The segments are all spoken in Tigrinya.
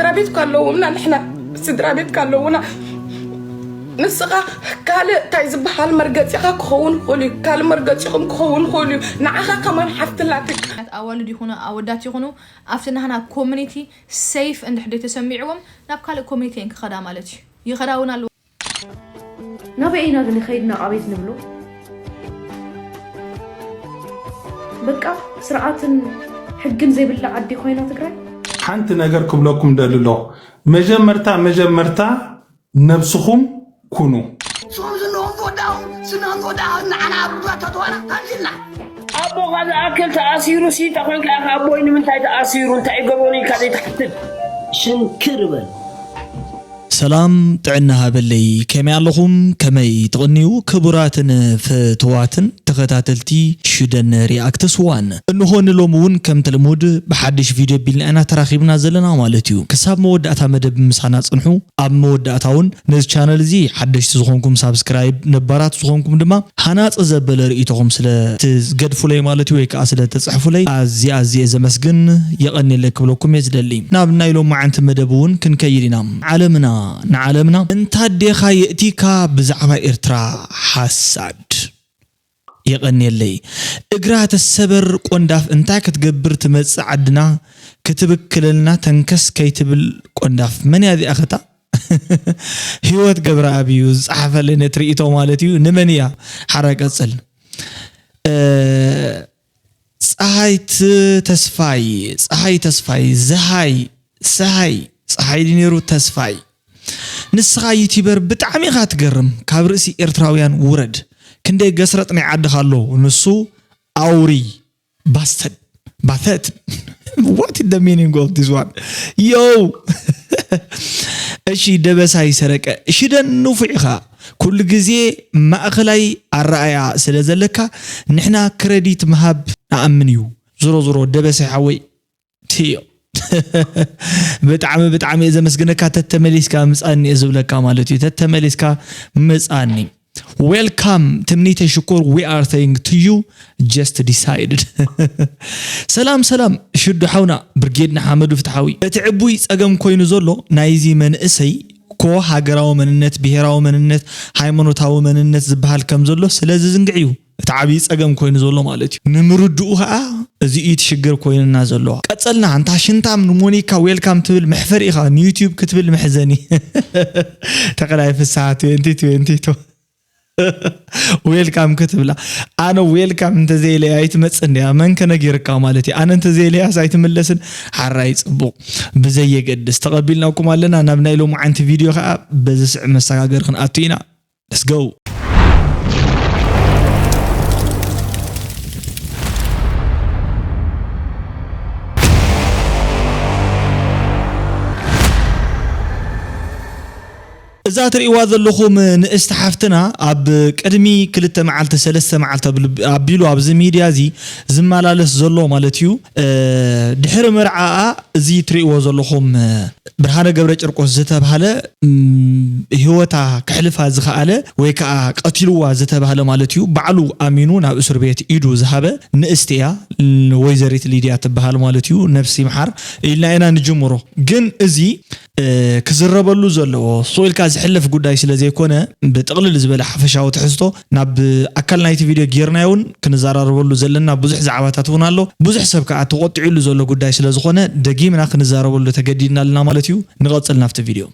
ስድራ ቤት ካለውና ንሕና ስድራ ቤት ካለውና ንስኻ ካልእ እንታይ ዝበሃል መርገፂኻ ክኸውን ይኽእል እዩ። ካልእ መርገፂኹም ክኸውን ይኽእል እዩ። ንዓኻ ከማን ሓፍትላትካ ኣዋልድ ይኹኑ ኣወዳት ይኹኑ ኣብቲ ናህና ኮሚኒቲ ሴፍ እንድሕር ተሰሚዕዎም ናብ ካልእ ኮሚኒቲ እየን ክኸዳ ማለት እዩ። ይኸዳ እውን ኣለዎ። ናበይ ኢና ግን ከይድና ኣቤት ንብሎ? በቃ ስርዓትን ሕግን ዘይብላ ዓዲ ኮይና ትግራይ። ሓንቲ ነገር ክብለኩም ደሊ ኣለኹ። መጀመርታ መጀመርታ ነብስኹም ኩኑ። ጾም ዝንኦም ዝወዳእኹም ስንኦም ዝወዳእኹም ንዓና ኣብ ሩባ ተተዋና ታንሽልና። ኣቦኻ ዝኣክል ተኣሲሩ ሲ ተኾንካ ኢኻ ኣቦይ ንምንታይ ተኣሲሩ እንታይ ገበሩ ኢልካ ዘይትሓትት? ሽንክር በል። ሰላም ጥዕና ሃበለይ፣ ከመይ ኣለኹም? ከመይ ትቕንዩ? ክቡራትን ፍትዋትን ተኸታተልቲ ሽደን ሪኣክትስ ዋን፣ እንሆ ንሎሚ እውን ከምቲ ልሙድ ብሓድሽ ቪድዮ ቢልና ኢና ተራኺብና ዘለና ማለት እዩ። ክሳብ መወዳእታ መደብ ምሳና ጽንሑ። ኣብ መወዳእታ እውን ነዚ ቻነል እዚ ሓደሽቲ ዝኾንኩም ሳብስክራይብ፣ ነባራት ዝኾንኩም ድማ ሃናጺ ዘበለ ርእይቶኹም ስለ ትገድፉለይ ማለት እዩ ወይ ከዓ ስለ ተጽሕፉለይ ኣዝየ ኣዝየ ዘመስግን። የቐንየለይ ክብለኩም እየ ዝደሊ። ናብ ናይ ሎማዓንቲ መደብ እውን ክንከይድ ኢና። ዓለምና ንዓለምና እንታ ኣዴኻ የእቲካ ብዛዕባ ኤርትራ ሓሳድ። የቐንየለይ። እግራ ተሰበር ቆንዳፍ እንታይ ክትገብር ትመጽእ ዓድና ክትብክለልና ተንከስ ከይትብል ቆንዳፍ መን እያ እዚኣ ኸታ? ህይወት ገብረኣብ እዩ ዝጸሓፈለይ ነቲ ርእይቶ ማለት እዩ። ንመን እያ? ሓራ ቀጽል። ጸሃይ ተስፋይ ጸሃይ ተስፋይ ዝሃይ ሰሃይ ጸሃይ ድዩ ነይሩ ተስፋይ ንስኻ ዩቲበር ብጣዕሚ ኢኻ ትገርም ካብ ርእሲ ኤርትራውያን ውረድ ክንደይ ገስረጥ ናይ ዓድኻ ኣሎ ንሱ ኣውሪ ባስተድ ባተት what is the meaning of this one yo እሺ ደበሳይ ሰረቀ ሽደን ንፉዕ ኢኻ ኩሉ ግዜ ማእኸላይ ኣረኣያ ስለ ዘለካ ንሕና ክረዲት ምሃብ ንኣምን እዩ ዝሮ ዝሮ ደበሳይ ሓወይ ትዮ ብጣዕሚ ብጣዕሚ እየ ዘመስግነካ ተተመሊስካ ምፃኒ እየ ዝብለካ ማለት እዩ ተተመሊስካ ምፃኒ Welcome ትምኒተይ ሽኮር we are saying to you just decided ሰላም ሰላም ሽዱ ሓውና ብርጌድ ንሓመዱ ፍትሓዊ እቲ ዕቡይ ፀገም ኮይኑ ዘሎ ናይዚ መንእሰይ ኮ ሃገራዊ መንነት ብሄራዊ መንነት ሃይማኖታዊ መንነት ዝበሃል ከም ዘሎ ስለ ዝዝንግዕ እዩ እቲ ዓብዪ ፀገም ኮይኑ ዘሎ ማለት እዩ ንምርድኡ ከዓ እዚ እዩ እቲ ሽግር ኮይንና ዘለዋ ቀፀልና እንታ ሽንታም ንሞኒካ welcome ትብል መሕፈሪ ኢኻ ንዩትዩብ ክትብል መሕዘኒ ተኸላይ ፍስሓ twenty twenty welcome ክትብላ ኣነ welcome እንተዘይለያ ኣይትመፅእ እንዲያ መን ከነጊርካ ማለት እዩ ኣነ እንተዘይለያስ ኣይትምለስን ሓራይ ፅቡቕ ብዘየገድስ ተቐቢልናኩም ኣለና ናብ ናይ ሎማዓንቲ ቪድዮ ከዓ በዚ ስዕብ መሰጋገሪ ክንኣቱ ኢና let's go እዛ ትርእይዋ ዘለኹም ንእስቲ ሓፍትና ኣብ ቅድሚ ክልተ መዓልቲ ሰለስተ መዓልቲ ኣቢሉ ኣብዚ ሚድያ እዚ ዝመላለስ ዘሎ ማለት እዩ ድሕሪ መርዓኣ እዚ ትርእይዎ ዘለኹም ብርሃነ ገብረ ጨርቆስ ዝተብሃለ ህይወታ ከሕልፋ ዝኸኣለ ወይ ከዓ ቀቲልዋ ዝተብሃለ ማለት እዩ ባዕሉ ኣሚኑ ናብ እስር ቤት ኢዱ ዝሃበ ንእስቲ እያ ወይዘሪት ሊድያ ትበሃል ማለት እዩ ነብሲ ይምሓር ኢልና ኢና ንጅምሮ ግን እዚ ክዝረበሉ ዘለዎ ስቕ ኢልካ ዝሕለፍ ጉዳይ ስለ ዘይኮነ ብጥቕልል ዝበለ ሓፈሻዊ ትሕዝቶ ናብ ኣካል ናይቲ ቪድዮ ጌርናዮ እውን ክንዘራረበሉ ዘለና ብዙሕ ዛዕባታት እውን ኣሎ ብዙሕ ሰብ ከዓ ተቖጢዑሉ ዘሎ ጉዳይ ስለ ዝኾነ ደጊምና ክንዛረበሉ ተገዲድና ኣለና ማለት እዩ ንቐፅል ናብቲ ቪድዮ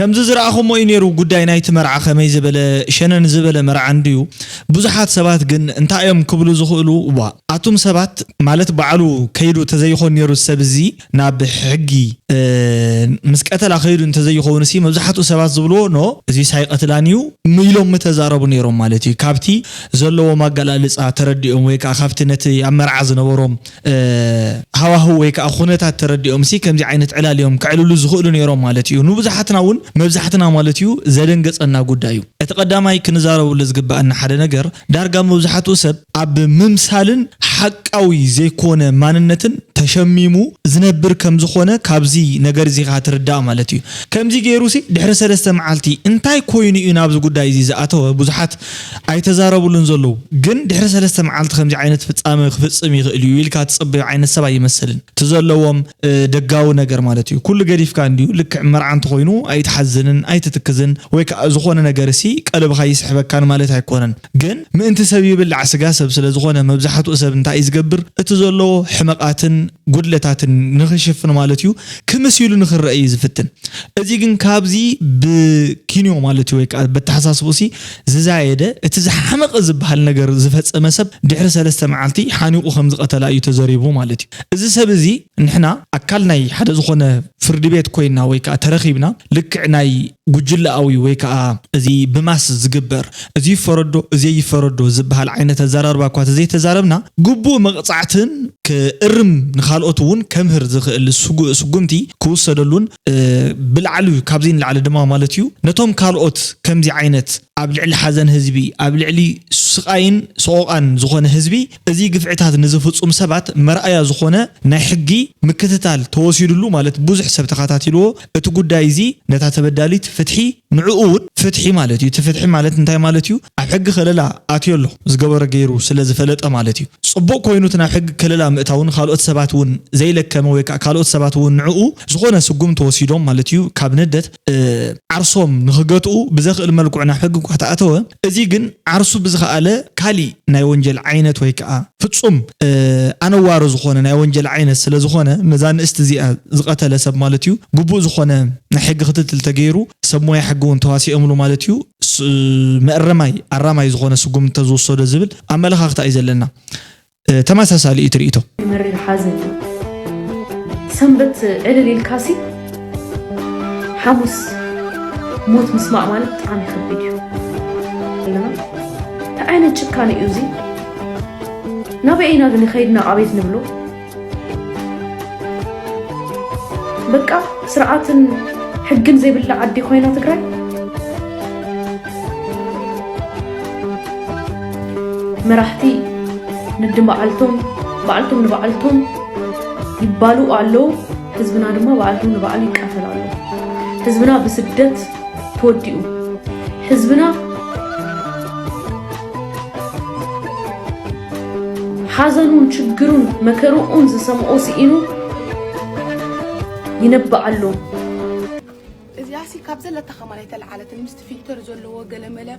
ከምዚ ዝረኣኹሞ እዩ ነይሩ ጉዳይ ናይቲ መርዓ ከመይ ዝበለ ሸነን ዝበለ መርዓ እንድዩ ብዙሓት ሰባት ግን እንታይ እዮም ክብሉ ዝኽእሉ ዋ ኣቱም ሰባት ማለት ባዕሉ ከይዱ ተዘይኾን ነይሩ ሰብ እዚ ናብ ሕጊ ምስ ቀተላ ከይዱ እንተዘይኸውን ሲ መብዛሕትኡ ሰባት ዝብልዎ ኖ እዚ ሳይቀትላን እዩ ኢሎም ምተዛረቡ ነይሮም ማለት እዩ። ካብቲ ዘለዎም ኣገላልፃ ተረዲኦም ወይ ከዓ ካብቲ ነቲ ኣብ መርዓ ዝነበሮም ሃዋህው ወይ ከዓ ኩነታት ተረዲኦም ሲ ከምዚ ዓይነት ዕላል እዮም ክዕልሉ ዝኽእሉ ነይሮም ማለት እዩ። ንብዙሓትና እውን መብዛሕትና ማለት እዩ ዘደንገፀና ጉዳይ እዩ። እቲ ቀዳማይ ክንዛረብሉ ዝግባኣና ሓደ ነገር ዳርጋ መብዛሕትኡ ሰብ ኣብ ምምሳልን ሓቃዊ ዘይኮነ ማንነትን ተሸሚሙ ዝነብር ከም ዝኾነ ካብዚ ነገር እዚ ኸዓ ትርዳእ ማለት እዩ። ከምዚ ገይሩ ሲ ድሕሪ ሰለስተ መዓልቲ እንታይ ኮይኑ እዩ ናብዚ ጉዳይ እዚ ዝኣተወ ብዙሓት ኣይተዛረብሉን ዘለዉ። ግን ድሕሪ ሰለስተ መዓልቲ ከምዚ ዓይነት ፍጻመ ክፍጽም ይኽእል እዩ ኢልካ ትጽበዮ ዓይነት ሰብ ኣይመስልን። እቲ ዘለዎም ደጋዊ ነገር ማለት እዩ። ኩሉ ገዲፍካ እንድዩ ልክዕ መርዓ እንተኾይኑ ኣይትሓዝንን ኣይትትክዝን ወይ ከዓ ዝኾነ ነገር ሲ ቀልብኻ ይስሕበካን ማለት ኣይኮነን። ግን ምእንቲ ሰብ ይብላዕ ስጋ ሰብ ስለ ዝኾነ መብዛሕትኡ ሰብ እንታይ እዩ ዝገብር? እቲ ዘለዎ ሕመቓትን ጉድለታትን ንኽሽፍን ማለት እዩ ክምስ ኢሉ ንኽረአ እዩ ዝፍትን። እዚ ግን ካብዚ ብኪንዮ ማለት እዩ ወይ ከዓ በተሓሳስቡ ሲ ዝዛየደ እቲ ዝሓመቐ ዝበሃል ነገር ዝፈጸመ ሰብ ድሕሪ ሰለስተ መዓልቲ ሓኒቑ ከም ዝቐተላ እዩ ተዘሪቡ ማለት እዩ። እዚ ሰብ እዚ ንሕና ኣካል ናይ ሓደ ዝኾነ ፍርዲ ቤት ኮይና ወይ ከዓ ተረኺብና ልክዕ ናይ ጉጅለኣዊ ወይ ከዓ እዚ ብማስ ዝግበር እዚ ይፈረዶ እዚ ይፈረዶ ዝበሃል ዓይነት ኣዘራርባ እኳ ተዘይተዛረብና ግቡእ መቕፃዕትን ክእርም ንካልኦት እውን ከምህር ዝኽእል ስጉምቲ ክውሰደሉን ብላዕሊ ካብዚ ንላዕሊ ድማ ማለት እዩ ነቶም ካልኦት ከምዚ ዓይነት ኣብ ልዕሊ ሓዘን ህዝቢ ኣብ ልዕሊ ስቓይን ሰቆቓን ዝኾነ ህዝቢ እዚ ግፍዕታት ንዝፍፁም ሰባት መርኣያ ዝኾነ ናይ ሕጊ ምክትታል ተወሲድሉ ማለት ብዙሕ ሰብ ተኸታቲልዎ እቲ ጉዳይ እዚ ነታ ተበዳሊት ፍትሒ ንዕኡ እውን ፍትሒ ማለት እዩ። እቲ ፍትሒ ማለት እንታይ ማለት እዩ? ኣብ ሕጊ ከለላ ኣትዮ ኣሎ ዝገበሮ ገይሩ ስለ ዝፈለጠ ማለት እዩ። ፅቡቕ ኮይኑ እቲ ናብ ሕጊ ከለላ ምእታውን ካልኦት ሰባት እውን ዘይለከመ ወይ ከዓ ካልኦት ሰባት እውን ንዕኡ ዝኾነ ስጉም ተወሲዶም ማለት እዩ ካብ ንደት ዓርሶም ንኽገትኡ ብዘኽእል መልክዑ ናብ ሕጊ እኳ ተኣተወ፣ እዚ ግን ዓርሱ ብዝኸኣለ ካሊእ ናይ ወንጀል ዓይነት ወይ ከዓ ፍጹም ኣነዋሪ ዝኾነ ናይ ወንጀል ዓይነት ስለ ዝኾነ ነዛ ንእስቲ እዚኣ ዝቐተለ ሰብ ማለት እዩ ግቡእ ዝኾነ ናይ ሕጊ ክትትል ተገይሩ ሰብ ሞያ ሕጊ እውን ተዋሲኦምሉ ማለት እዩ መእረማይ ኣራማይ ዝኾነ ስጉም እንተዝወሰዶ ዝብል ኣመለኻኽታ እዩ ዘለና። ተመሳሳሊ እዩ ትርኢቶ። መሪር ሓዘን እዩ። ሰንበት ዕልል ኢልካሲ ሓሙስ ሞት ምስማዕ ማለት ብጣዕሚ ከቢድ እዩ። ኣለና እንታይ ዓይነት ጭካነ እዩ እዚ? ናበይ ኢና ግን ከይድና ኣቤት ንብሎ? በቃ ስርዓትን ሕግን ዘይብላ ዓዲ ኮይና ትግራይ። መራሕቲ ንድንበዓልቶም ባዕልቶም ንባዕልቶም ይባልኡ ኣለዉ። ህዝብና ድማ ባዕልቱ ንባዕሉ ይቃተል ኣሎ። ህዝብና ብስደት ተወዲኡ። ህዝብና ሓዘኑን ችግሩን መከርኡን ዝሰምኦ ስኢኑ ይነብእ ኣሎ። እዚኣሲ ካብ ዘለታ ከማን ኣይተለዓለትን ምስቲ ፊልተር ዘለዎ ገለመለ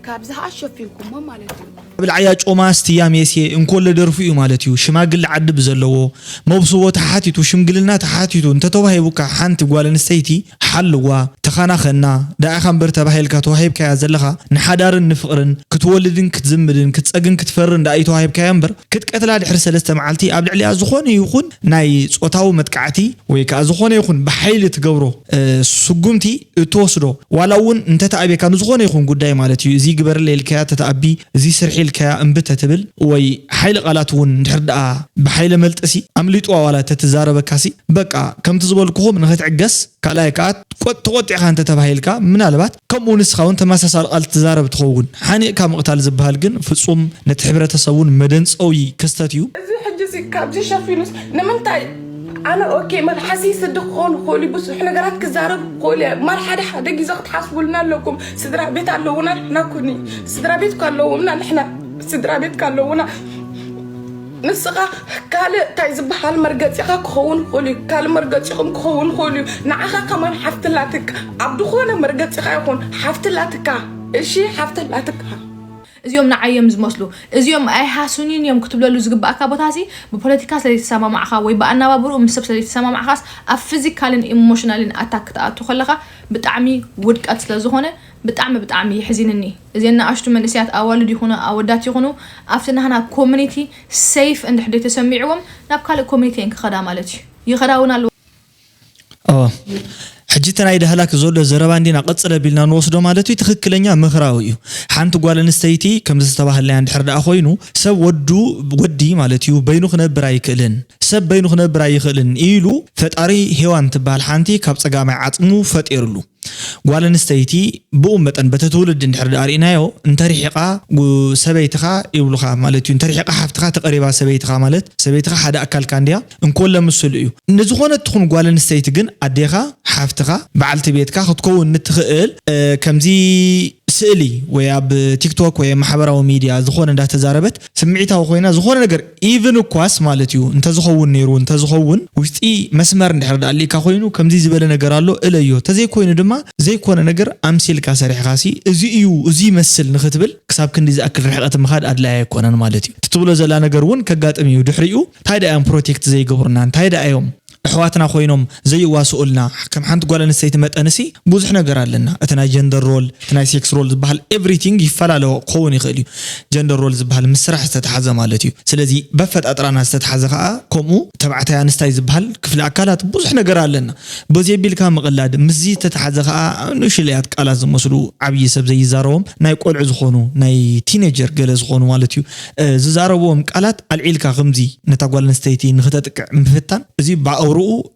ካብዚ ኸኣ ሸፊንኩሞ ማለት እዩ። ብልዓያ ጮማ ስትያ ሜስየ እንኮለ ደርፉ እዩ ማለት እዩ። ሽማግለ ዓዲ ብዘለዎ መብስቦ ተሓቲቱ ሽምግልና ተሓቲቱ እንተተዋሂቡካ ሓንቲ ጓል ኣንስተይቲ ሓልዋ ተኻናኸና ደኣኻ እምበር ተባሂልካ ተዋሂብካያ ዘለኻ ንሓዳርን ንፍቕርን ክትወልድን ክትዝምድን ክትጸግን ክትፈርን ደኣ እዩ ተዋሂብካያ እምበር ክትቀትላ ድሕሪ ሰለስተ መዓልቲ ኣብ ልዕሊኣ ዝኾነ ይኹን ናይ ጾታዊ መጥቃዕቲ ወይ ከኣ ዝኾነ ይኹን ብሓይሊ ትገብሮ ስጉምቲ እትወስዶ ዋላ እውን እንተተኣብየካ ንዝኾነ ይኹን ጉዳይ ማለት እዩ እዚ ግበርለ ኢልካያ ተተኣቢ እዚ ስርሒ ኢልካያ እምቢ ተትብል ወይ ሓይሊ ቃላት እውን እንድሕር ደኣ ብሓይለ መልጥሲ ኣምሊጥዋ ዋላ ተትዛረበካሲ በቃ ከምቲ ዝበልኩኹም ንኽትዕገስ ካልኣይ ከዓ ተቆጢዕካ እንተተባሂልካ ምናልባት ከምኡ ንስኻ እውን ተመሳሳሊ ቃል ትዛረብ ትኸውን ሓኒቕካ ምቕታል ዝበሃል ግን ፍፁም ነቲ ሕብረተሰብ እውን መደንፀዊ ክስተት እዩ። እዚ ሕጂ እዚ ካብዚ ሸፊኑስ ንምንታይ ኣነ ኦኬ መልሓሲ ስዲ ክኾን ይኽእሉ ብዙሕ ነገራት ክዛረብ ክኽእሉ እየ ማር ሓደ ሓደ ግዜ ክትሓስቡልና ኣለኩም ስድራ ቤት ኣለውና ንሕና ኩኒ ስድራ ቤት ኣለውና ንሕና ስድራ ቤት ኣለውና ንስኻ ካልእ እንታይ ዝበሃል መርገፂኻ ክኸውን ይኽእል እዩ ካልእ መርገፂኹም ክኸውን ይኽእል እዩ ንዓኻ ከማን ሓፍትላትካ ኣብ ዝኾነ መርገፂኻ ይኹን ሓፍትላትካ እሺ ሓፍትላትካ እዚኦም ንዓይ እዮም ዝመስሉ፣ እዚኦም ኣይሃሱኒን እዮም ክትብለሉ ዝግባኣካ ቦታ ሲ፣ ብፖለቲካ ስለዘይተሰማማዕካ ወይ ብኣነባብርኡ ምስ ሰብ ስለዘይተሰማማዕካስ፣ ኣብ ፊዚካልን ኢሞሽናልን ኣታክ ክትኣቱ ከለኻ ብጣዕሚ ውድቀት ስለዝኾነ፣ ብጣዕሚ ብጣዕሚ የሕዚንኒ። እዘን ንኣሽቱ መንእሰያት ኣዋልድ ይኹኑ ኣወዳት ይኹኑ ኣብቲ ናህና ኮሚኒቲ ሴፍ እንድሕር ተሰሚዕዎም ናብ ካልእ ኮሚኒቲ እየን ክኸዳ ማለት እዩ። ይኸዳ እውን ኣለዎ። ሕጂ እቲ ናይ ዳህላክ ዘሎ ዘረባ እንዲና ቀጽል ኣቢልና ንወስዶ ማለት እዩ። ትኽክለኛ ምኽራዊ እዩ። ሓንቲ ጓል ኣንስተይቲ ከምዚ ዝተባህለያ እንድሕር ደኣ ኮይኑ ሰብ ወዱ ወዲ ማለት እዩ በይኑ ክነብር ኣይክእልን፣ ሰብ በይኑ ክነብር ኣይኽእልን ኢሉ ፈጣሪ ሄዋን ትበሃል ሓንቲ ካብ ጸጋማይ ዓጽሙ ፈጢርሉ። ጓል ኣንስተይቲ ብኡ መጠን በቲ ትውልዲ እንድሕር ደኣ ርኢናዮ እንተሪሒቓ ሰበይትኻ ይብሉኻ ማለት እዩ። እንተሪሒቓ ሓፍትኻ ተቐሪባ ሰበይትኻ ማለት ሰበይትኻ ሓደ ኣካልካ እንድያ እንኮለ ምስሉ እዩ። ንዝኾነት ትኹን ጓል ኣንስተይቲ ግን ኣዴኻ ሓፍትኻ በዓልቲ ቤትካ ክትከውን ንትኽእል ከምዚ ስእሊ ወይ ኣብ ቲክቶክ ወይ ማሕበራዊ ሚድያ ዝኾነ እንዳተዛረበት ስምዒታዊ ኮይና ዝኾነ ነገር ኢቭን እኳስ ማለት እዩ እንተዝኸውን ነይሩ እንተዝኸውን ውሽጢ መስመር እንድሕር ዳኣሊካ ኮይኑ ከምዚ ዝበለ ነገር ኣሎ እለዮ ተዘይኮይኑ ድማ ዘይኮነ ነገር ኣምሲልካ ሰሪሕካ ሲ እዚ እዩ እዚ ይመስል ንክትብል ክሳብ ክንዲ ዝኣክል ርሕቀት ምኻድ ኣድላይ ኣይኮነን ማለት እዩ ትትብሎ ዘላ ነገር እውን ከጋጥም እዩ ድሕሪኡ እንታይ ደኣ እዮም ፕሮቴክት ዘይገብሩና እንታይ ደኣ እዮም ኣሕዋትና ኮይኖም ዘይዋስኡልና ከም ሓንቲ ጓል ኣንስተይቲ መጠንሲ ብዙሕ ነገር ኣለና እቲ ናይ ጀንደር ሮል እቲ ናይ ሴክስ ሮል ዝበሃል ኤቭሪቲንግ ይፈላለ ክኸውን ይኽእል እዩ ጀንደር ሮል ዝበሃል ምስ ስራሕ ዝተተሓዘ ማለት እዩ ስለዚ በፈጣጥራና ዝተተሓዘ ከዓ ከምኡ ተባዕታይ ኣንስታይ ዝበሃል ክፍሊ ኣካላት ብዙሕ ነገር ኣለና በዚ ኣቢልካ ምቕላድ ምስዚ ዝተተሓዘ ከዓ ንእሽለያት ቃላት ዝመስሉ ዓብዪ ሰብ ዘይዛረቦም ናይ ቆልዑ ዝኾኑ ናይ ቲኔጀር ገለ ዝኾኑ ማለት እዩ ዝዛረብዎም ቃላት ኣልዒልካ ከምዚ ነታ ጓል ኣንስተይቲ ንክተጥቅዕ ምፍታን እዚ ብኣውርኡ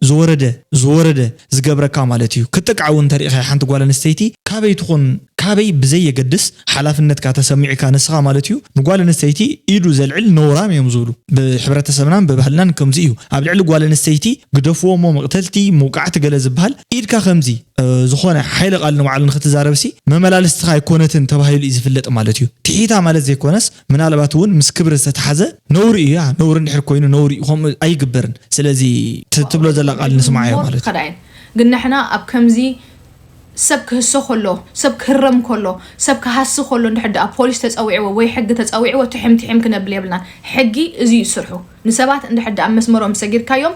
ዝወረደ ዝወረደ ዝገብረካ ማለት እዩ። ክጥቃዕ እውን እንተሪኢኻያ ሓንቲ ጓል ኣንስተይቲ ካበይ ትኹን ካበይ ብዘየገድስ ሓላፍነትካ ተሰሚዕካ ንስኻ ማለት እዩ ንጓል ኣንስተይቲ ኢዱ ዘልዕል ነውራም እዮም ዝብሉ። ብሕብረተሰብናን ብባህልናን ከምዚ እዩ። ኣብ ልዕሊ ጓል ኣንስተይቲ ግደፍዎ እሞ መቕተልቲ፣ መውቃዕቲ ገለ ዝበሃል ኢድካ ከምዚ ዝኾነ ሓይለ ቃል ንባዕሉ ንክትዛረብሲ መመላለስትኻ ኣይኮነትን ተባሂሉ እዩ ዝፍለጥ ማለት እዩ። ትሒታ ማለት ዘይኮነስ ምናልባት እውን ምስ ክብሪ ዝተተሓዘ ነውሪ እዩ ያ ነውሪ እንድሕር ኮይኑ ነውሪ እዩ ከምኡ ኣይግበርን ስለዚ ትብሎ ዘላ ቃል ንስማዓዮ ማለት እዩ ግን ንሕና ኣብ ከምዚ ሰብ ክህሶ ከሎ ሰብ ክህረም ከሎ ሰብ ክሃሲ ከሎ እንድሕር ደኣ ፖሊስ ተፀዊዕዎ ወይ ሕጊ ተፀዊዕዎ ትሕም ትሕም ክነብል የብልናን ሕጊ እዚ እዩ ስርሑ ንሰባት እንድሕር ደኣ መስመሮም ሰጊርካዮም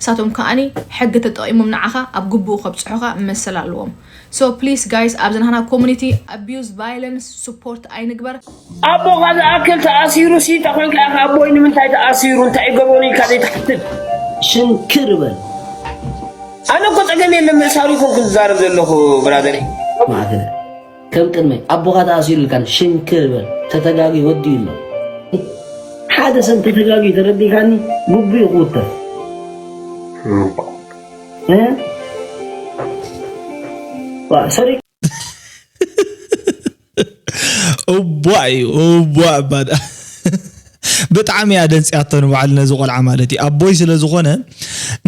ንሳቶም ከኣኒ ሕጊ ተጠቒሞም ንዓኻ ኣብ ግቡኡ ከብፅሑኻ መሰል ኣለዎም so please guys ኣብዚ ናህና community abuse violence support ኣይንግበር ኣቦኻ ዝኣክል ተኣሲሩ ሲ ተኾንካ ኢኻ ኣቦይ ንምንታይ ተኣሲሩ እንታይ ገበሩ ኢልካ ዘይትሓትት ሽንክር በል ኣነ እኮ ጸገም የለን ምእሳሩ ይኮንኩ ዝዛረብ ዘለኹ ብራደር ማዕተ ከም ቅድመይ ኣቦኻ ተኣሲሩ ኢልካን ሽንክር በል ተተጋጊ ወዲኡ ኣሎ ሓደ ሰብ ተተጋጊ ተረዲካኒ ግቡኡ ክውተፍ ሰሪ እቧ እዩ እቧ እባ ብጣዕሚ እያ ደንፅያቶ ንባዕሉ ነዚ ቆልዓ ማለት እዩ ኣቦይ ስለ ዝኾነ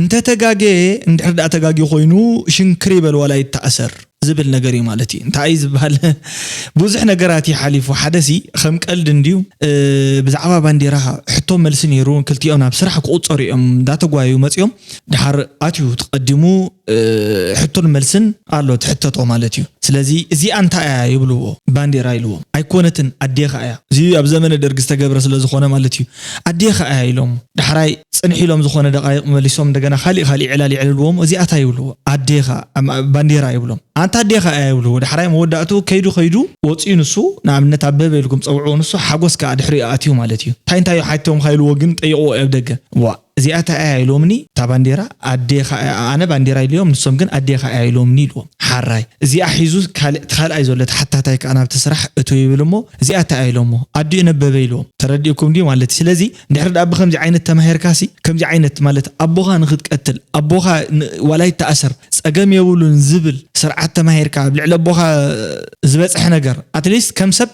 እንተተጋገየ እንድሕር ዳኣ ተጋጊ ኮይኑ ሽንክር ይበል ዋላ ይተኣሰር ዝብል ነገር እዩ ማለት እዩ እንታይ እዩ ዝበሃል ብዙሕ ነገራት እዩ ሓሊፉ ሓደ ሲ ከም ቀልድ እንድዩ ብዛዕባ ባንዴራ ሕቶ መልሲ ነይሩ ክልቲኦም ናብ ስራሕ ክቁፀሩ እዮም እንዳተጓዩ መፅኦም ድሓር ኣትዩ ተቐዲሙ ሕቶን መልስን ኣሎ ትሕተቶ ማለት እዩ። ስለዚ እዚኣ እንታይ እያ ይብልዎ ባንዴራ ኢልዎም ኣይኮነትን ኣዴኻ እያ እዚ ኣብ ዘመነ ደርጊ ዝተገብረ ስለ ዝኾነ ማለት እዩ ኣዴኻ እያ ኢሎም ዳሕራይ ጽንሕ ኢሎም ዝኾነ ደቃይቕ መሊሶም እንደገና ካሊእ ካሊእ ዕላል ይዕልልዎም እዚኣ እንታይ ይብልዎ ኣዴኻ ባንዴራ ይብሎም ኣንታ ኣዴኻ እያ ይብልዎ ዳሕራይ መወዳእትኡ ከይዱ ከይዱ ወፂኡ ንሱ ንኣብነት ኣበበ ኢልኩም ፀውዕዎ ንሱ ሓጎስ ከዓ ድሕሪኡ ኣትዩ ማለት እዩ እንታይ እንታይ ሓቲቶምኻ ኢልዎ ግን ጠይቕዎ ኣብ ደገ ዋ እዚኣ እንታይ እያ ኢሎምኒ እታ ባንዴራ ኣዴኻ እያ ኣነ ባንዴራ ኢለዮም ንሶም ግን ኣዴኻ እያ ኢሎምኒ ኢልዎም ሓራይ እዚኣ ሒዙ ካልእ እቲ ካልኣይ ዘሎ ተሓታታይ ከኣ ናብቲ ስራሕ እቶ ይብል እሞ እዚኣ እንታይ እያ ኢሎሞ ኣዲኡ ነበበ ኢልዎም ተረዲእኩም ድዩ ማለት እዩ ስለዚ እንድሕር ደኣ ብከምዚ ዓይነት ተማሂርካሲ ከምዚ ዓይነት ማለት ኣቦኻ ንክትቀትል ኣቦኻ ዋላ ይተኣሰር ጸገም የብሉን ዝብል ስርዓት ተማሂርካ ኣብ ልዕሊ ኣቦኻ ዝበጽሐ ነገር ኣትሊስት ከም ሰብ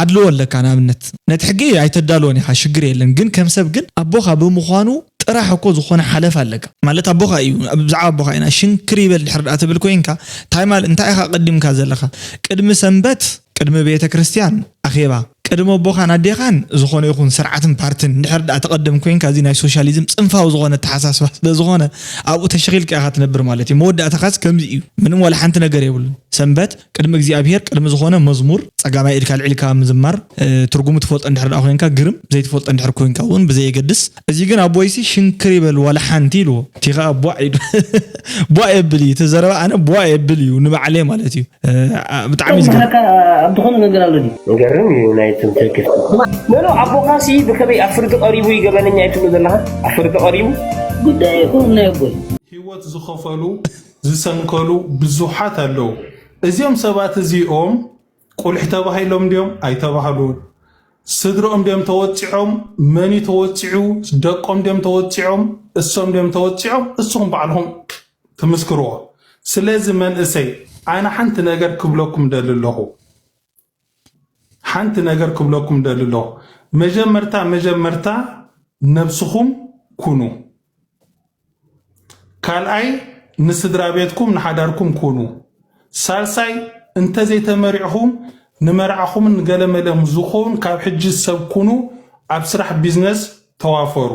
ኣድልዎ ኣለካ ንኣብነት ነቲ ሕጊ ኣይተዳልዎን ኢኻ ሽግር የለን ግን ከም ሰብ ግን ኣቦኻ ብምዃኑ ጥራሕ እኮ ዝኾነ ሓለፍ ኣለካ ማለት ኣቦኻ እዩ ብዛዕባ ኣቦኻ ኢና ሽንክር ይበል ድሕር ደኣ ትብል ኮይንካ እንታይ ማል እንታይ ኢኻ ቀዲምካ ዘለኻ ቅድሚ ሰንበት ቅድሚ ቤተ ክርስቲያን ኼባ ቅድሚ ኣቦኻን ኣዴኻን ዝኾነ ይኹን ስርዓትን ፓርትን እንድሕር ደኣ ተቐደም ኮይንካ፣ እዚ ናይ ሶሻሊዝም ጽንፋዊ ዝኾነ ኣተሓሳስባ ስለ ዝኾነ ኣብኡ ተሸኺልካ ኢኻ ትነብር ማለት እዩ። መወዳእታኻስ ከምዚ እዩ። ምንም ዋላ ሓንቲ ነገር የብሉን። ሰንበት ቅድሚ እግዚኣብሔር ቅድሚ ዝኾነ መዝሙር ጸጋማይ ኢድካ ኣልዒልካ ምዝማር፣ እ፣ ትርጉሙ ትፈልጦ እንድሕር ደኣ ኮይንካ ግርም፣ ዘይትፈልጦ እንድሕር ኮይንካ እውን ብዘየገድስ። እዚ ግን ኣቦይሲ ሽንክር ይበል ዋላ ሓንቲ ኢልዎ። እቲ ኸኣ ቧዕ ኢሉ ቧዕ የብል እዩ። እቲ ዘረባ ኣነ ቧዕ የብል እዩ ንባዕለይ ማለት እዩ። እ፣ ኣ፣ ብጣዕሚ እዩ ዝገርም። በቃ ኣብ ዝኾነ ነገር ኣሎ ድዩ? ይገርም እዩ ናይ ትምክልክት። ኖ ኖ ኣቦኻሲ ብከመይ ኣብ ፍርዲ ቀሪቡ እዩ ገበነኛ እዩ ትብሎ ዘለኻ? ኣብ ፍርዲ ቀሪቡ? ጉዳይ ይኹን ናይ ኣቦይ። ህይወት ዝኸፈሉ ዝሰንከሉ ብዙሓት ኣለዉ። እዚኦም ሰባት እዚኦም ቁልሒ ተባሂሎም ድዮም ኣይተባህሉን? ስድርኦም ድዮም ተወጺዖም? መን እዩ ተወጺዑ? ደቆም ድዮም ተወጺዖም? እሶም ድዮም ተወጺዖም? እስኹም ባዕልኹም ትምስክርዎ። ስለዚ መንእሰይ ኣነ ሓንቲ ነገር ክብለኩም ደሊ ኣለኹ። ሓንቲ ነገር ክብለኩም ደሊ ኣለኹ። መጀመርታ መጀመርታ ነብስኹም ኩኑ። ካልኣይ ንስድራ ቤትኩም ንሓዳርኩም ኩኑ። ሳልሳይ እንተዘይተመሪዕኹም ንመርዓኹምን ንገለመለም ዝኸውን ካብ ሕጂ ሰብ ኩኑ ኣብ ስራሕ ቢዝነስ ተዋፈሩ።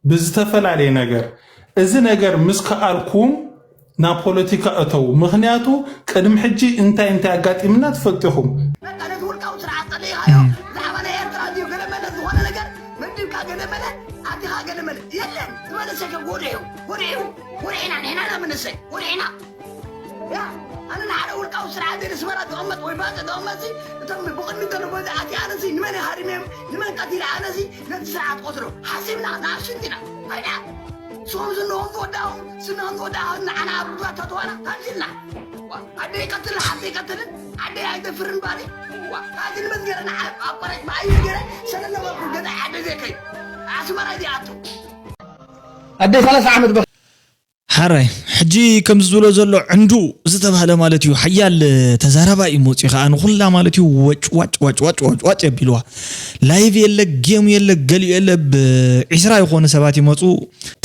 ብዝተፈላለየ ነገር እዚ ነገር ምስ ከኣልኩም ናብ ፖለቲካ እተው። ምኽንያቱ ቅድሚ ሕጂ እንታይ እንታይ ኣጋጢምና ትፈልጡ ኢኹም። በቃ ነቲ ውልቃዊ ስርዓት ጸሊእኻዮ። ብዛዕባ ናይ ኤርትራ ድዩ ገለመለ ዝኾነ ነገር መዲብካ ገለመለ ኣቲኻ ገለመለ የለን። ዝመለሰ ሰብ ጎዲሑ ጎዲሑ ጎዲሕና ንሕና ኢና መንእሰይ ጎዲሕና። ያ ኣነ ንሓደ ውልቃዊ ስርዓት ዘይደ ስመራ ተቐመጥ ወይ ባጽዕ ተቐመጥሲ እቶም ብቕድሚ ዘሎ ጎዚ ኣቲ ኣነሲ ንመን ሃሪመዮም ንመን ቀቲለ ኣነሲ ነቲ ስርዓት ቆትሎ ሓሲብና ንኣሽንቲ ኢና ኣይዳ ስም ዝንኦም ዝወዳኦም ስንኦም ዝወዳ ንዓና ኣብ ሩባ ተተዋና ታንሲልና ኣደ ይቀትል ሓደ ይቀትልን ኣደ ኣይደፍርን ባሪ ካዚ ንመዝገረ ንዓብ ኣቋረጭ ብኣየር ገረ ሰለለበኩ ገዛ ሓደ ዘይከይ ኣስመራ እዚኣቱ ኣደይ ሰላሳ ዓመት በ ሓራይ ሕጂ ከምዚ ዝብሎ ዘሎ ዕንዱ ዝተባህለ ማለት እዩ። ሓያል ተዛራባይ እዩ መፅኡ ከዓ ንኩላ ማለት እዩ ወጭ ዋጭ ዋጭ ዋጭ ዋጭ ዋጭ የቢልዋ። ላይቭ የለ፣ ጌም የለ፣ ገሊኡ የለ። ብዒስራ ይኾኑ ሰባት ይመፁ።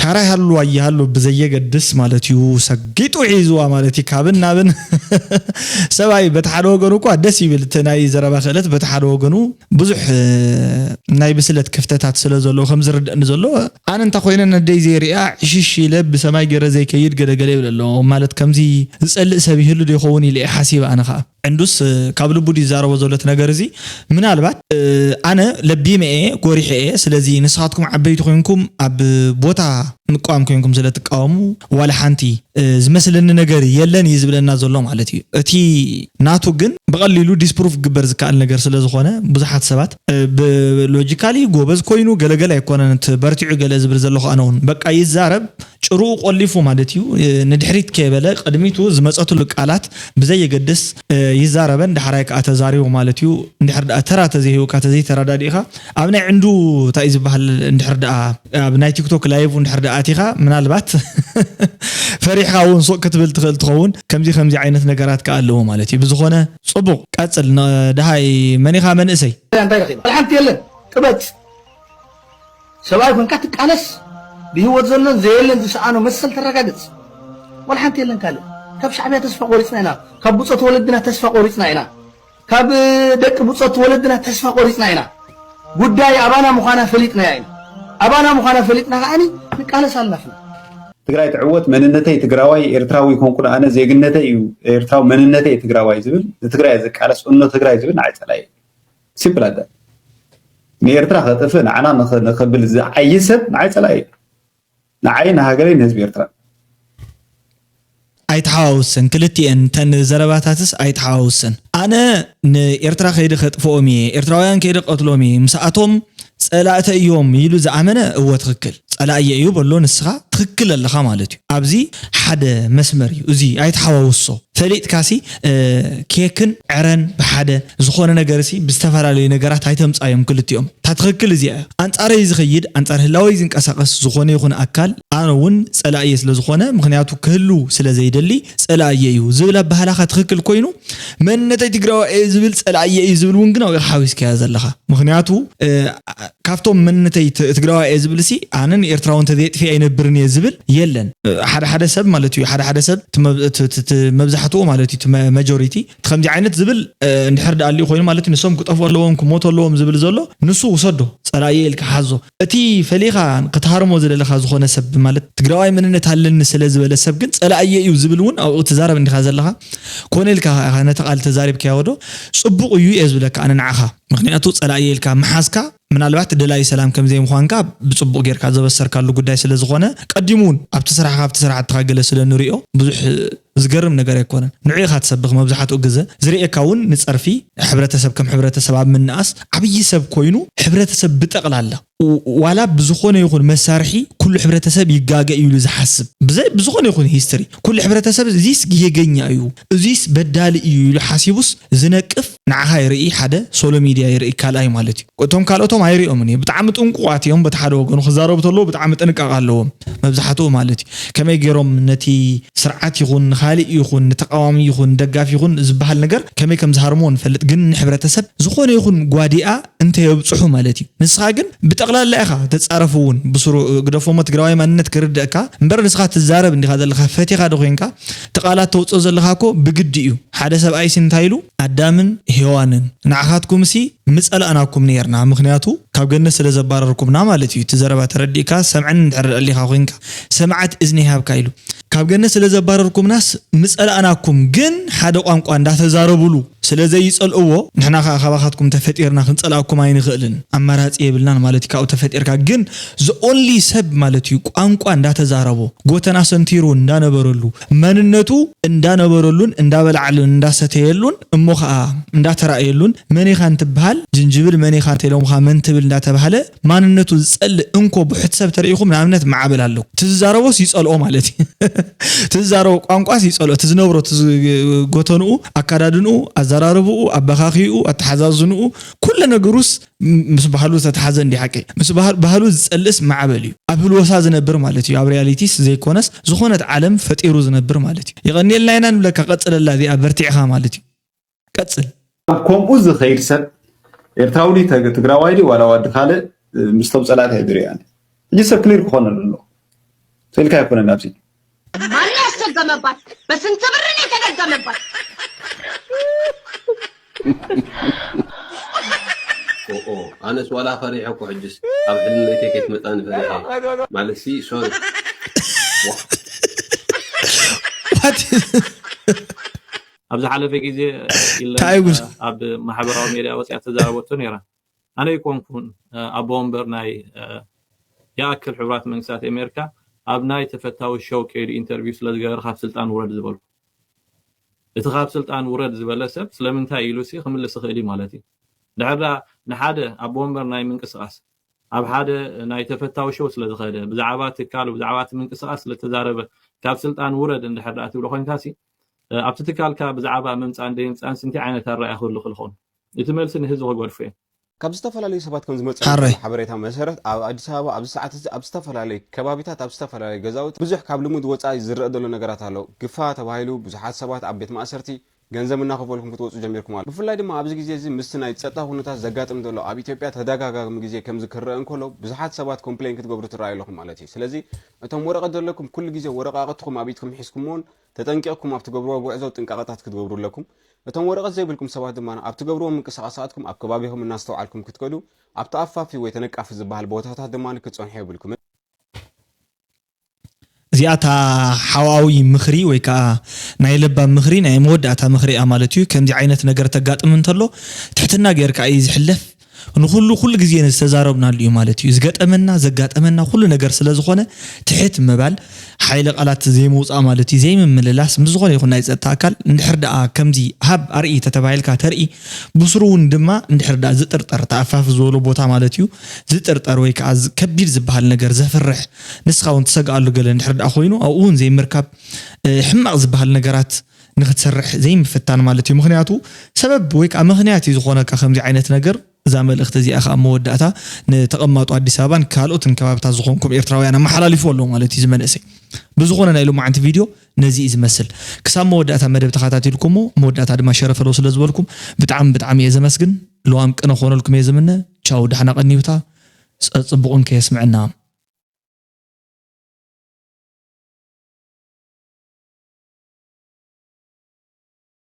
ታራ ይሃሉ ኣይሃሉ ብዘየገድስ ማለት እዩ ሰጊጡ ሒዝዋ ማለት እዩ። ካብን ናብን ሰብኣይ በቲ ሓደ ወገኑ እኳ ደስ ይብል፣ እቲ ናይ ዘረባ ክእለት በቲ ሓደ ወገኑ ብዙሕ ናይ ብስለት ክፍተታት ስለ ዘለዎ ከም ዝርደእኒ ዘሎ ኣነ እንተ ኮይነ ነደይ ዘይሪኣ ዕሽሽ ኢለ ብሰማይ ገረ ዘይከይድ ገለገለ ይብል ኣሎ ማለት ከምዚ ዝጸልእ ሰብ ይህሉ ዶ ይኸውን ኢለ እየ ሓሲበ ኣነ ከዓ ዕንዱስ ካብ ልቡ ድዩ ዝዛረቦ ዘሎ እቲ ነገር እዚ ምናልባት ኣነ ለቢመ እየ ጎሪሐ እየ ስለዚ ንስኻትኩም ዓበይቲ ኮይንኩም ኣብ ቦታ ምቃወም ኮይንኩም ስለ ትቃወሙ ዋላ ሓንቲ ዝመስለኒ ነገር የለን እዩ ዝብለና ዘሎ ማለት እዩ እቲ ናቱ ግን ብቐሊሉ ዲስፕሩፍ ክግበር ዝከኣል ነገር ስለ ዝኾነ ብዙሓት ሰባት ብሎጂካሊ ጎበዝ ኮይኑ ገለገለ ኣይኮነን እቲ በርቲዑ ገለ ዝብል ዘለኹ ኣነ እውን በቃ ይዛረብ ጭርኡ ቆሊፉ ማለት እዩ ንድሕሪት ከየበለ ቅድሚቱ ዝመፀትሉ ቃላት ብዘየገድስ ይዛረበን ዳሕራይ ከዓ ተዛሪቡ ማለት እዩ እንድሕር ደኣ ተራ ተዘይህውካ ተዘይተረዳዲእኻ ኣብ ናይ ዕንዱ እንታይ ዝበሃል እንድሕር ደኣ ኣብ ናይ ቲክቶክ ላይቭ እንድሕር ደኣ ኣቲኻ ምናልባት ፈሪሕኻ እውን ሱቕ ክትብል ትኽእል ትኸውን ከምዚ ከምዚ ዓይነት ነገራት ከዓ ኣለዎ ማለት እዩ ብዝኾነ ፅቡቕ ቀፅል ደሃይ መኒኻ መንእሰይ እንታይ ረኺባ ሓንቲ የለን ቅበፅ ሰብኣይ ኮንካ ትቃለስ ብህይወት ዘሎን ዘየለን ዝሰኣኖ መሰል ተረጋግፅ ዋላ ሓንቲ የለን ካልእ ካብ ሻዕብያ ተስፋ ቆሪፅና ኢና ካብ ብፆት ወለድና ተስፋ ቆሪፅና ኢና ካብ ደቂ ብፆት ወለድና ተስፋ ቆሪፅና ኢና ጉዳይ ኣባና ምዃና ፈሊጥናያ ኢና ኣባና ምዃና ፈሊጥና ከዓኒ ንቃለስ ኣልናፍና ትግራይ ትዕወት መንነተይ ትግራዋይ ኤርትራዊ ኮንኩ ኣነ ዜግነተይ እዩ ኤርትራዊ መንነተይ ትግራዋይ ዝብል ንትግራይ ዝቃለስ እኖ ትግራይ ዝብል ንዓይ ፀላኢ ሲምፕል ኣደ ንኤርትራ ከጥፍእ ንዓና ንክብል ዝዓይ ሰብ ንዓይ ፀላኢ እዩ ንዓይ ንሃገረይ ንህዝቢ ኤርትራ ኣይተሓዋውሰን ክልቲኤን ተን ዘረባታትስ ኣይተሓዋውሰን ኣነ ንኤርትራ ከይደ ከጥፍኦም እየ ኤርትራውያን ከይደ ቀትሎም እየ ምስኣቶም ፀላእተ እዮም ኢሉ ዝኣመነ እወ ትክክል ፀላእየ እዩ በሎ ንስኻ ትክክል ኣለኻ ማለት እዩ ኣብዚ ሓደ መስመር እዩ እዚ ኣይተሓዋውሶ ፈሊጥካሲ ኬክን ዕረን ብሓደ ዝኾነ ነገርሲ ብዝተፈላለዩ ነገራት ኣይተምፃዮም ክልቲኦም እታ ትኽክል እዚኣ ኣንፃረይ ዝኸይድ ኣንፃር ህላወይ ዝንቀሳቀስ ዝኾነ ይኹን ኣካል ኣነ እውን ፀላእየ ስለዝኾነ ምክንያቱ ክህሉ ስለዘይደሊ ፀላእየ እዩ ዝብል ኣባህላኻ ትኽክል ኮይኑ መንነተይ ትግራዋ እየ ዝብል ፀላእየ እዩ ዝብል እውን ግን ኣብኡ ሓዊስካዮ ዘለኻ ምክንያቱ ካብቶም መንነተይ ትግራዋ እየ ዝብል ሲ ኣነን ኤርትራዊ እንተዘየጥፊ ኣይነብርን እየ ዝብል የለን። ሓደ ሓደ ሰብ ማለት እዩ፣ ሓደ ሓደ ሰብ እቲ መብ- እቲ- እቲ- እቲ መብዛሕትኡ ማለት እዩ፣ እቲ መ- መጆሪቲ እቲ ከምዚ ዓይነት ዝብል፣ እ፣ እንድሕር ደኣ ኣልዩ ኮይኑ ማለት እዩ፣ ንሶም ክጠፍኡ ኣለዎም ክሞቱ ኣለዎም ዝብል ዘሎ ንሱ ውሰዶ፣ ጸላእየ ኢልካ ሓዞ። እቲ ፈሊኻ ክትሃርሞ ዝደለኻ ዝኾነ ሰብ ማለት ትግራዋይ መንነት ኣለኒ ስለ ዝበለ ሰብ ግን ጸላእየ እዩ ዝብል እውን ኣብኡ ትዛረብ እንዲኻ ዘለኻ። ኮነ ኢልካ ነቲ ቃል ተዛሪብካዮ ዶ ጽቡቕ እዩ እየ ዝብለካ ኣነ ንዓኻ። ምክንያቱ ጸላእየ ኢልካ ምሓዝካ ምናልባት ደላይ ሰላም ከም ዘይምዃንካ ብጽቡቕ ጌርካ ዘበሰርካሉ ጉዳይ ስለ ዝኾነ፣ ቀዲሙ እውን ኣብቲ ስራሕካ ኣብቲ ስራሕትኻ ገለ ስለ ንሪኦ ብዙሕ ዝገርም ነገር ኣይኮነን። ንዑ ኢኻ ትሰብኽ መብዛሕትኡ ግዘ ዝርእየካ እውን ንጸርፊ ሕብረተሰብ ከም ሕብረተሰብ ኣብ ምንኣስ ዓብዪ ሰብ ኮይኑ ሕብረተሰብ ብጠቕላላ ው- ዋላ ብዝኾነ ይኹን መሳርሒ ኩሉ ሕብረተሰብ ይጋገ እዩ ኢሉ ዝሓስብ ብዘይ ብዝኾነ ይኹን ሂስትሪ ኩሉ ሕብረተሰብ እዚስ ጌገኛ እዩ እዚስ በዳሊ እዩ ኢሉ ሓሲቡስ ዝነቅፍ ንዓኻ ይርኢ ሓደ ሶሎ ሚድያ ይርኢ ካልኣይ ማለት እዩ። እቶም ካልኦቶም ኣይሪኦምን እዩ። ብጣዕሚ ጥንቁቓት እዮም። በቲ ሓደ ወገኑ ክዛረቡ ተለዉ ብጣዕሚ ጥንቃቕ ኣለዎም መብዛሕትኡ ማለት እዩ። ከመይ ገይሮም ነቲ ስርዓት ይኹን ንኻሊእ ይኹን ንተቃዋሚ ይኹን ንደጋፊ ይኹን ዝበሃል ነገር ከመይ ከም ዝሃርምዎ ንፈልጥ። ግን ንሕብረተሰብ ዝኾነ ይኹን ጓዲኣ እንተየብፅሑ ማለት እዩ። ንስኻ ግን ብጠቕላላ ኢኻ ተፃረፉ እውን ብስሩ ግደፎሞ ትግራዋይ ማንነት ክርድእካ እምበር ንስኻ ትዛረብ እንዲኻ ዘለኻ ፈቲኻ ዶ ኮይንካ እቲ ቃላት ተውፅኦ ዘለኻ እኮ ብግዲ እዩ። ሓደ ሰብኣይሲ እንታይ ኢሉ ኣዳምን ሄዋንን ንዓኻትኩምሲ ምጸላእናኩም ነይርና፣ ምኽንያቱ ካብ ገነት ስለ ዘባረርኩምና ማለት እዩ። እቲ ዘረባ ተረዲእካ ሰምዐኒ እንድሕር ኣሊኻ ኮይንካ ሰምዓት እዝኒ ይሃብካ ኢሉ። ካብ ገነት ስለ ዘባረርኩምናስ ምጸላእናኩም፣ ግን ሓደ ቋንቋ እንዳተዛረቡሉ ስለ ዘይጸልእዎ ንሕና ከኣ ካባኻትኩም ተፈጢርና ክንጸላእኩም ኣይንኽእልን፣ ኣማራጺ የብልናን ማለት እዩ። ካብኡ ተፈጢርካ ግን the only ሰብ ማለት እዩ ቋንቋ እንዳተዛረቦ ጎተና ሰንቲሩ እንዳነበረሉ መንነቱ እንዳነበረሉን እንዳበላዓሉን እንዳሰተየሉን እሞ ኸዓ እንዳተራእየሉን መን ኢኻ እንትበሃል ጅንጅብል መን ኢኻ እንተኢሎምኻ መን ትብል እንዳተባህለ ማንነቱ ዝጸልእ እንኮ ብሕት ሰብ ተሪኢኹም ንኣብነት ማዕበል ኣለዉ ትዝዛረቦስ ይጸልኦ ማለት እዩ ትዝዛረቦ ቋንቋስ ይጸልኦ ትዝነብሮ ትዝጎተንኡ ኣካዳድንኡ ኣዘራርብኡ ኣበኻኺኡ ኣተሓዛዝንኡ ኩለ ነገሩስ ምስ ባህሉ ዝተተሓዘ እንዲ ሓቂ ምስ ባህሉ ዝጸልእስ ማዕበል እዩ ኣብ ህልወሳ ዝነብር ማለት እዩ ኣብ ሪያሊቲስ ዘይኮነስ ዝኾነት ዓለም ፈጢሩ ዝነብር ማለት እዩ የቐንየልና ኢና ንብለካ ቀጽለላ እዚኣ በርቲዕኻ ማለት እዩ ቀጽል ኣብ ከምኡ ዝኸይድ ሰብ ኤርትራዊ ድዩ ትግራዋይ ድዩ ዋላ ዋዲ ካልእ ምስቶም ጸላእቲ እየ ዝሪኦ ኣነ ሕጂ ሰብ ክሊር ክኾነሉ ኣለዎ ስኢልካ ኣይኮነን ኣብዚ ማን ያስደገመባት? በስንት ብር ነው የተደገመባት? ኦኦ ኣነስ ዋላ ፈሪሐ እኮ ሕጅስ ኣብ ሕልነይ ከይትመፃኒ ፈሪሐ ማለት ሲ ሶሪ ኣብ ዝሓለፈ ግዜ ኢለን ኣብ ማሕበራዊ ሜድያ ወፅያ ተዛረበቶ ነይራ ኣነ ይኮንኩን ኣቦ ወንበር ናይ ይኣክል ሕቡራት መንግስታት ኣሜሪካ ኣብ ናይ ተፈታዊ ሸው ከይዱ ኢንተርቪው ስለዝገበረ ካብ ስልጣን ውረድ ዝበልኩ። እቲ ካብ ስልጣን ውረድ ዝበለ ሰብ ስለምንታይ ኢሉ ሲ ክምልስ ይኽእል እዩ ማለት እዩ። ድሕር ደኣ ንሓደ ኣቦ ወንበር ናይ ምንቅስቓስ ኣብ ሓደ ናይ ተፈታዊ ሸው ስለዝኸደ ብዛዕባ ትካሉ ብዛዕባ እቲ ምንቅስቓስ ስለተዛረበ ካብ ስልጣን ውረድ እንድሕር ደኣ ትብሎ ኮይንካ ሲ ኣብቲ ትካልካ ብዛዕባ ምምፃእን ደይምፃእን ስንታይ ዓይነት ኣረኣእያ ክህሉ ክእል ይኸውን? እቲ መልሲ ንህዝቢ ክገድፎ እየ። ካብ ዝተፈላለዩ ሰባት ከም ዝመጽእ ሓበሬታ መሰረት ኣብ ኣዲስ ኣበባ ኣብዚ ሰዓት እዚ ኣብ ዝተፈላለዩ ከባቢታት ኣብ ዝተፈላለዩ ገዛውቲ ብዙሕ ካብ ልሙድ ወጻኢ ዝረአ ዘሎ ነገራት ኣሎ። ግፋ ተባሂሉ ብዙሓት ሰባት ኣብ ቤት ማእሰርቲ ገንዘብ እናኸፈልኩም ክትወጹ ጀሚርኩም ኣሎ። ብፍላይ ድማ ኣብዚ ግዜ እዚ ምስቲ ናይ ጸጥታ ኩነታት ዘጋጥም ዘሎ ኣብ ኢትዮጵያ ተደጋጋሚ ግዜ ከምዚ ክረአ እንከሎ ብዙሓት ሰባት ኮምፕሌን ክትገብሩ ትረኣዩ ኣለኹም ማለት እዩ። ስለዚ እቶም ወረቐት ዘለኩም ኩሉ ግዜ ወረቓቕትኹም ኣብ ኢድኩም ሒዝኩምዎን ተጠንቂቕኩም ኣብ ትገብርዎ ጉዕዞ ጥንቃቐታት ክትገብሩ ኣለኩም። እቶም ወረቐት ዘይብልኩም ሰባት ድማ ኣብ ትገብርዎ ምንቅስቓሳትኩም ኣብ ከባቢኹም እናስተውዓልኩም ክትከዱ ኣብቲ ኣፋፊ ወይ ተነቃፊ ዝበሃል ቦታታት ድማ ክትጸንሑ የብልኩምን። እዚኣ እታ ሓዋዊ ምኽሪ ወይ ከዓ ናይ ለባም ምኽሪ ናይ መወዳእታ ምኽሪ እያ ማለት እዩ። ከምዚ ዓይነት ነገር ተጋጥም እንተሎ ትሕትና ጌርካ እዩ ዝሕለፍ። ንኹሉ ኩሉ ግዜ ዝተዛረብናሉ እዩ ማለት እዩ። ዝገጠመና ዘጋጠመና ኩሉ ነገር ስለ ዝኾነ ትሕት ምባል፣ ሓይሊ ቃላት ዘይምውፃእ ማለት እዩ። ዘይምምልላስ ምስ ዝኾነ ይኹን ናይ ፀጥታ ኣካል እንድሕር ደኣ ከምዚ ሃብ ኣርኢ ተተባሂልካ ተርኢ ብስሩ እውን ድማ እንድሕር ደኣ ዝጥርጠር ተኣፋፍ ዝበሎ ቦታ ማለት እዩ ዝጥርጠር ወይ ከዓ ከቢድ ዝበሃል ነገር ዘፍርሕ ንስኻ እውን ትሰግኣሉ ገለ እንድሕር ደኣ ኮይኑ ኣብኡ እውን ዘይምርካብ ሕማቕ ዝበሃል ነገራት ንክትሰርሕ ዘይምፍታን ማለት እዩ። ምክንያቱ ሰበብ ወይ ከዓ ምክንያት እዩ ዝኾነካ ከምዚ ዓይነት ነገር እዛ መልእኽቲ እዚኣ ከዓ መወዳእታ ንተቐማጦ ኣዲስ ኣበባን ካልኦትን ከባብታት ዝኾንኩም ኤርትራውያን ኣመሓላሊፉ ኣሎ ማለት እዩ እዚ መንእሰይ። ብዝኾነ ናይ ሎማዓንቲ ቪድዮ ነዚ እዩ ዝመስል። ክሳብ መወዳእታ መደብ ተኸታቲልኩሞ መወዳእታ ድማ ሸረ ፈለው ስለ ዝበልኩም ብጣዕሚ ብጣዕሚ እየ ዘመስግን። ልዋም ቅነ ክኾነልኩም እየ ዝምነ። ቻው ዳሕና ቀንዩታ። ጸጽቡቕን ከየስምዐና።